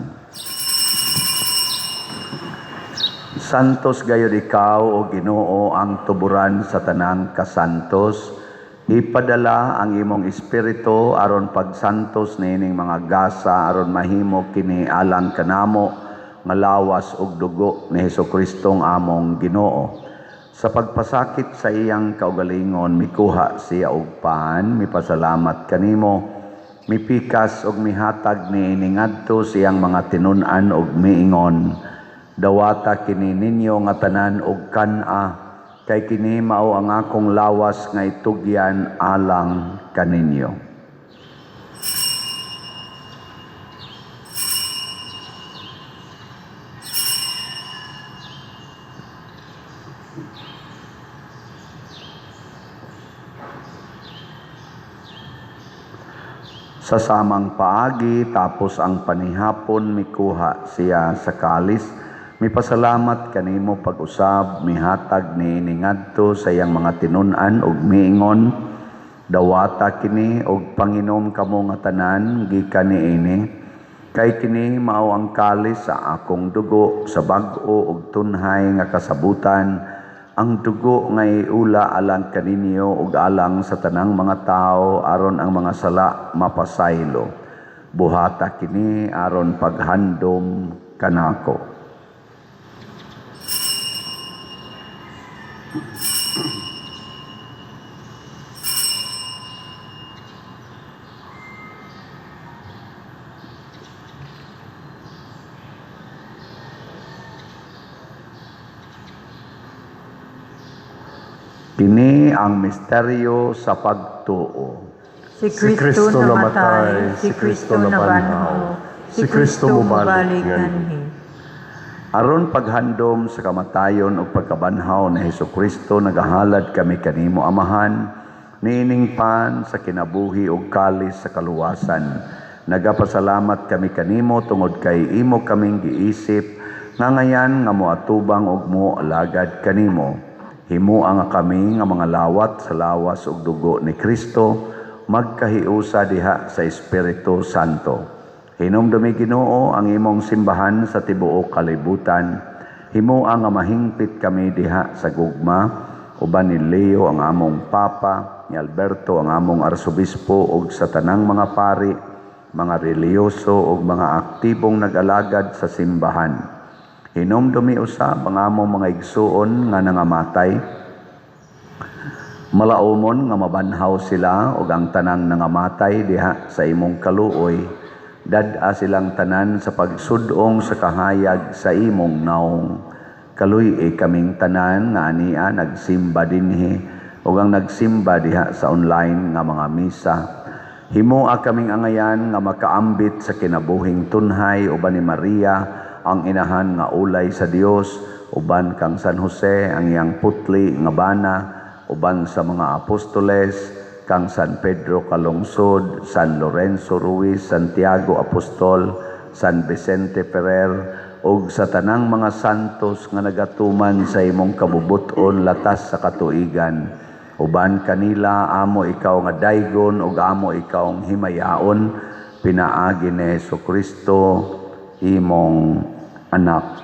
Santos gayud ikaw o Ginoo ang tuburan sa tanang kasantos. Ipadala ang imong espiritu aron pagsantos niining mga gasa aron mahimo kini alang kanamo nga lawas ug dugo ni Hesukristo among Ginoo. Sa pagpasakit sa iyang kaugalingon mikuha siya og pan, mipasalamat kanimo, mipikas og mihatag niini ngadto sa iyang mga tinun-an og miingon, dawata kini ninyo nga tanan og kan-a, kay kini mao ang akong lawas nga itugyan alang kaninyo. Sa samang paagi, tapos ang panihapon, mikuha siya sa kalis, mipasalamat kanimo pag-usab, mihatag niini ngadto sa iyang mga tinun-an ug miingon, dawata kini og panginom kamo nga tanan gikan niini, kay kini mao ang kalis sa akong dugo sa bag-o ug tunhay nga kasabutan, ang dugo nga iula alang kaninyo ug alang sa tanang mga tawo aron ang mga sala mapasaylo. Buhata kini aron paghandom kanako. Kini ang misteryo sa pagtuo. Si Kristo namatay, si Kristo nabanhaw, si Kristo mobalik nganhi. Aron paghandom sa kamatayon ug pagkabanhaw ni Hesukristo, nagahalad kami kanimo Amahan, niining pan sa kinabuhi ug kalis sa kaluwasan. Nagapasalamat kami kanimo tungod kay imo kaming giisip nga ngayan nga moatubang ug moalagad kanimo. Himua nga kami nga mga lawat sa lawas ug dugo ni Kristo, magkahiusa diha sa Espiritu Santo. Hinumdumi Ginoo ang imong simbahan sa tibuok kalibutan. Himua nga mahingpit kami diha sa gugma, uban ni Leo ang among Papa, ni Alberto ang among Arsobispo ug sa tanang mga pari, mga relihiyoso ug mga aktibong nag-alagad sa simbahan. Hinumdumi usab ang among mga igsuon nga nangamatay. Malaumon nga mabanhaw sila ug ang tanang nangamatay diha sa imong kaluoy, dad-a silang tanan sa pagsud-ong sa kahayag sa imong naong. Kaluy-i kaming tanan nga ania nagsimba dinhi ug ang nagsimba diha sa online nga mga misa. Himoa kaming angayan nga makaambit sa kinabuhing tunhay uban ni Maria ang inahan nga ulay sa Dios, uban kang San Jose ang iyang putli nga bana, uban sa mga apostoles, kang San Pedro Calungsod, San Lorenzo Ruiz, Santiago Apostol, San Vicente Ferrer, ug sa tanang mga santos nga nagatuman sa imong kabubut-on latas sa katuigan. Uban kanila amo ikaw nga daygon ug amo ikaw ang himayaon, pinaagi ni Hesukristo imong anak.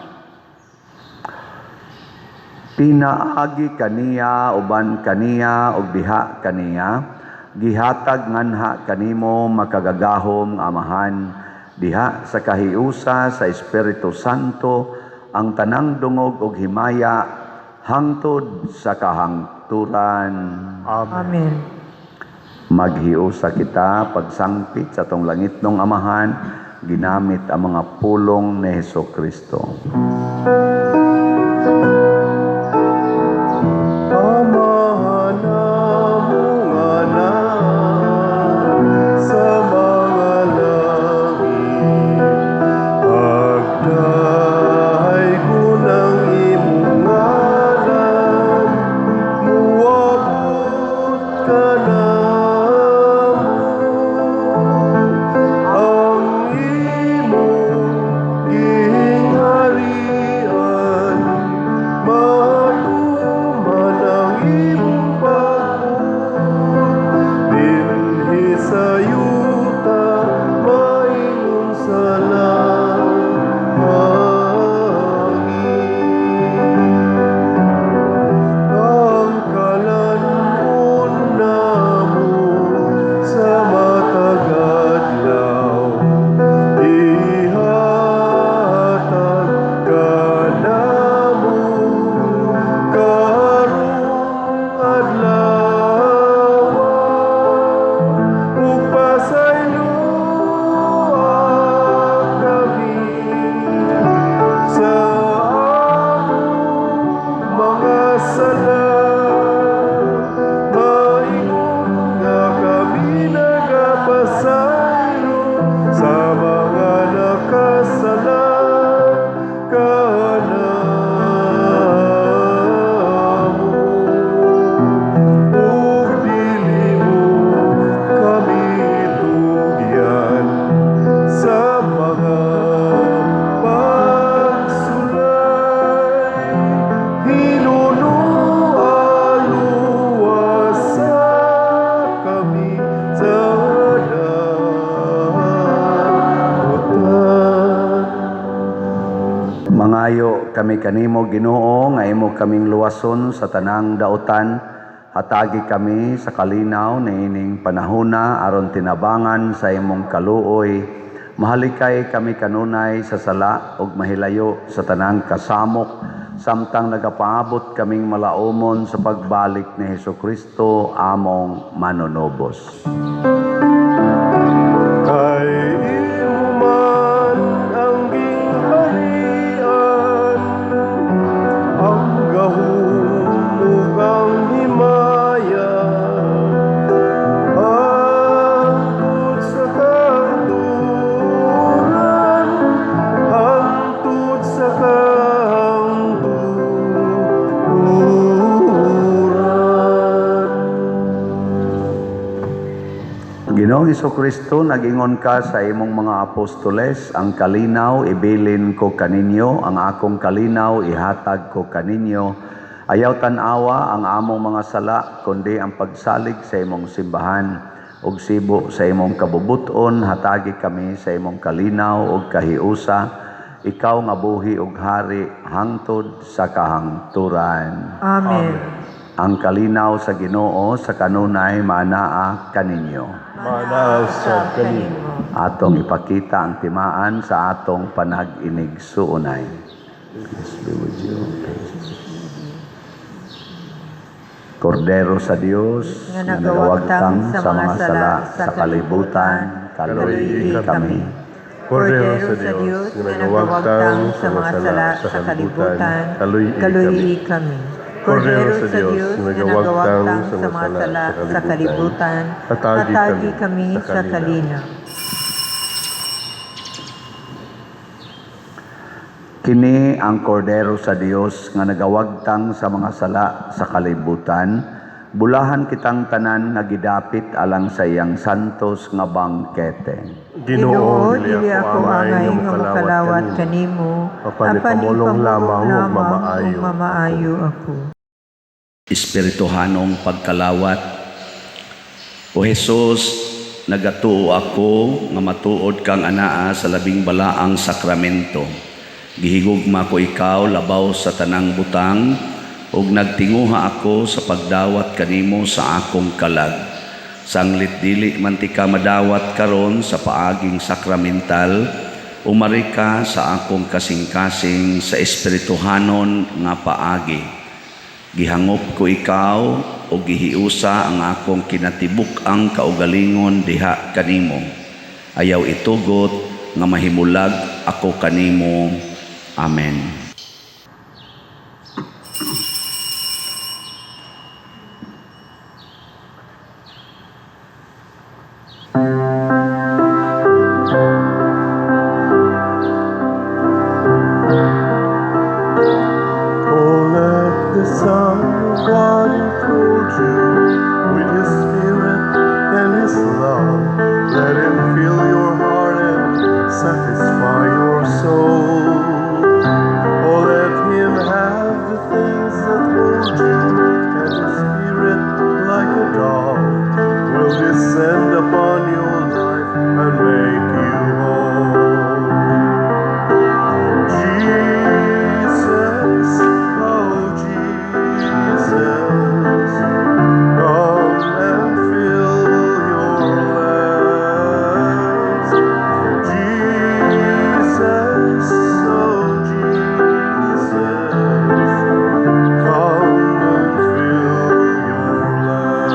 Pinaagi kaniya, uban kaniya, ug diha kaniya, gihatag nganha kanimo makagagahom nga Amahan, diha sa kahiusa sa Espiritu Santo, ang tanang dungog ug himaya hangtod sa kahangturan. Amen. Amen. Maghiusa kita pagsangpit sa atong langitnong Amahan, ginamit ang mga pulong ni Hesukristo. Amahan namo nga naa sa mga langit, pagdaygon ang imong ngalan, muabot kanamo ang imong gingharian, matuman ang imong pagbuot dinhi sa yuta maingon sa langit. Ang kalan-on namo sa matag adlaw, ihatag kanamo karong adlaw, ug pasayloa kami sa among mga sala, maingon nga kami nagapasaylo sa mga nakasala kanamo, ug dili mo kami tugyan sa mga pagsulay, hinunoa luwasa kami sa dautan. Mangayo kami kanimo, Ginoo, nga imo kaming luwason sa tanang dautan. Hatagi kami sa kalinaw niining panahona aron tinabangan sa imong kaluoy. Mahalikay kami kanunay sa sala ug mahilayo sa tanang kasamok samtang nagapaabot kaming malaumon sa pagbalik ni Hesukristo among manunubos. Kay imo man ang gingharian, ang gahom ug ang himaya, hangtod sa kahangturan, hangtod sa kahangturan. Ginoong Hesukristo, nagingon ka sa imong mga apostoles, "Ang kalinaw ibilin ko kaninyo, ang akong kalinaw ihatag ko kaninyo." Ayaw tan-awa ang among mga sala, kundi ang pagsalig sa imong simbahan. Ug sibo sa imong kabubuton, hatagi kami sa imong kalinaw ug kahiusa, ikaw nga buhi ug hari hangtod sa kahangturan. Amen. Ang kalinaw sa Ginoo sa kanunay maanaa kaninyo. Maanaa sab kanimo. Atong ipakita ang timaan sa atong panag-inigsuonay. Peace be with you. Peace. Kordero sa Dios nga nga nagawagtang nagawagtang sa mga sala sa kalibutan, kaluoyi kami. Kordero sa Dios nga nagawagtang sa mga sala sa kalibutan, kaluoyi kami. Kordero sa Dios nga nagawagtang sa mga sala sa kalibutan, hatagi hatagi kami sa kalinaw. Kini ang Kordero sa Dios nga nagawagtang sa mga sala sa kalibutan. Bulahan kitang tanan nga gidapit alang sa iyang santos nga bangkete. Ginoo, dili ako angay nga mokalawat kanimo, apan ipamulong lamang ug mamaayo ug mamaayo ako. Espirituhanong pagkalawat. O Hesus, nagatuo ako nga matuod kang anaa sa labing balaang sakramento. Gihigugma ko ikaw labaw sa tanang butang ug nagtinguha ako sa pagdawat kanimo sa akong kalag. Sanglit dili man ti ka madawat karon sa paaging sakramental, umari ka sa akong kasing-kasing sa espirituhanon nga paagi. Gihangop ko ikaw o gihiusa ang akong kinatibuk-ang kaugalingon diha kanimo. Ayaw itugot nga mahimulag ako kanimo. Amen. Oh, let the Son of God enfold you with His Spirit and His love. Let Him fill your heart and satisfy your soul. Oh, let Him have the things that hold you, and His Spirit, like a dove, will descend upon your life and make you whole. Jesus, oh Jesus, come and fill your lands. Jesus, oh Jesus, come and fill your lands.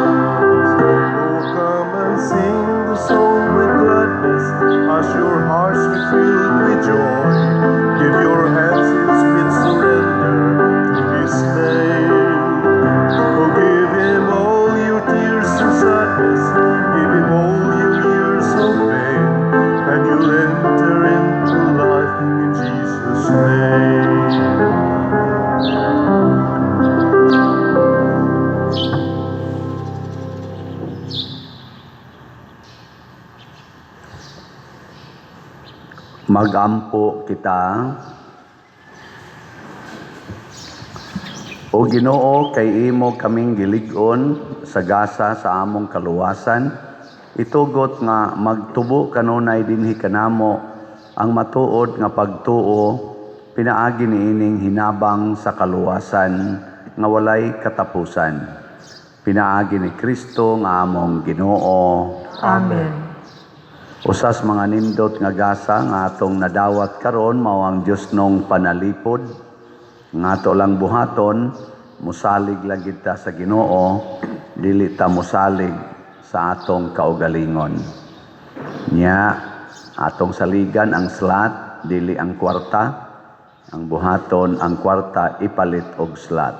Oh, come and sing the song with gladness as your hearts be filled with joy. Give your hands in sweet surrender to His name. Oh, give Him all your tears and sadness. Give Him all your years of pain, and you'll enter into life in Jesus' name. Magampo kita. O Ginoo, kay imo kaming gilig-on sa gasa sa among kaluwasan, itugot nga magtubo kanunay dinhi kanamo ang matuod nga pagtuo pinaagi niining hinabang sa kaluwasan nga walay katapusan. Pinaagi ni Kristo nga among Ginoo. Amen. Usas mga nindot nga gasa nga atong nadawat karon mao ang Dios nong panalipod nga ato lang buhaton, musalig lang gid ta sa Ginoo, dili ta musalig sa atong kaugalingon. Nya atong saligan ang slat, dili ang kwarta. Ang buhaton ang kwarta ipalit og slat.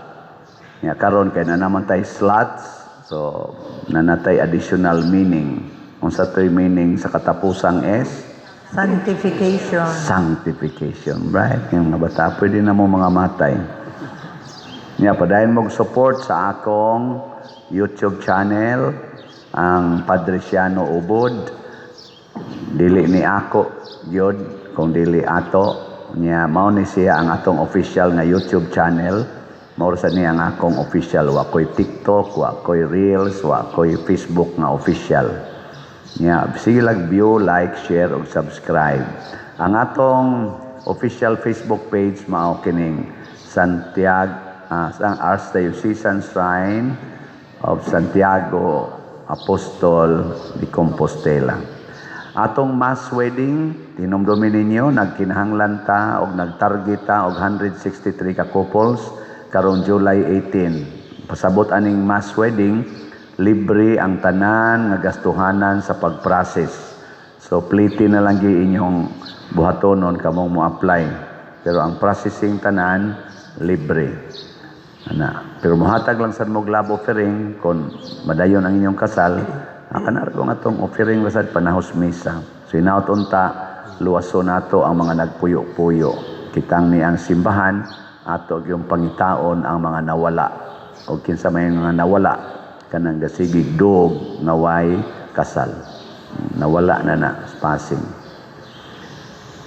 Nya karon kay na naman tay slots, so nanatay additional meaning. Unsa to'y meaning sa katapusang S? Sanctification. Sanctification, right? Yung mga bata, pwede na mo mga matay. Nya, padayon mong support sa akong YouTube channel, ang Padriciano Ubod. Dili ni ako, gyud, kung dili ato. Nya, mao ni siya ang atong official nga YouTube channel. Mao sa niya ang akong official. Wa ko'y TikTok, wa ko'y Reels, wa ko'y Facebook nga official. Nya, sige lang view, like, share ug subscribe. Ang atong official Facebook page mao kining Santiago sa Archdiocesan Shrine of Santiago Apostol de Compostela. Atong mass wedding, tinumdumi ninyo, nagkinahanglan ta og nagtarget ta og 163 ka couples karong July 18. Pasabot aning mass wedding, libre ang tanan nga gastuhanan sa pag-process. So pliti na lang gyud inyong buhatonon kamong mo apply. Pero ang processing tanan libre. Ana. Pero mohatag lang sad mo love offering kung madayon ang inyong kasal. Kana ra nga atong offering basad panahos misa. So hinaut unta luwason nato ang mga nagpuyo-puyo. Kitang ni ang simbahan ato yung pangitaon ang mga nawala. O kinsa may mga nawala kanang gasigig dog nga way kasal. Nawala na na passing.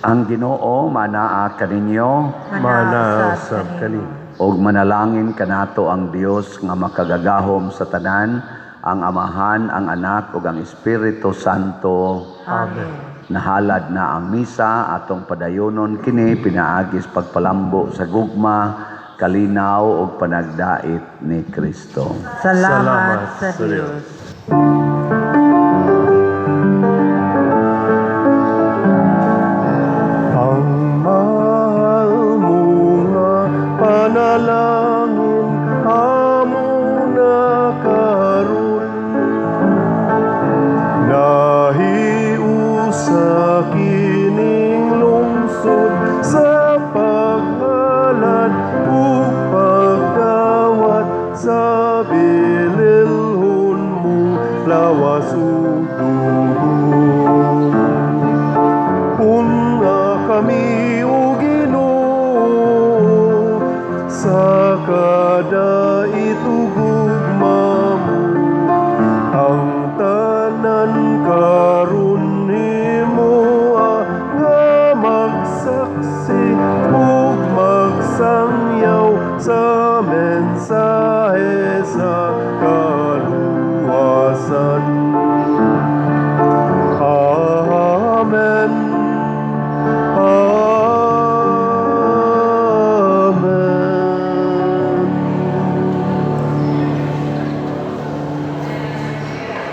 Ang Ginoo manaa kaninyo. Mana usab kanimo. Ug manalangin kanato ang Dios nga makagagahom sa tanan, ang Amahan, ang Anak ug ang Espiritu Santo. Amen. Nahalad na ang misa atong padayonon kini pinaagis pagpalambo sa gugma, kalinaw ug panagdait ni Kristo. Salamat, Salamat sa sa Dios. Ang mahal mo nga panalangin amo na karon, nahiusa kining lungsod sa paghalad ug pagdawat sa bililhon mong lawas ug dugo. Una kami, o Ginoo, sa kadait ug gugma mo. Ang tanan karon himoa nga magsaksi ug magsangyaw sa mensahe.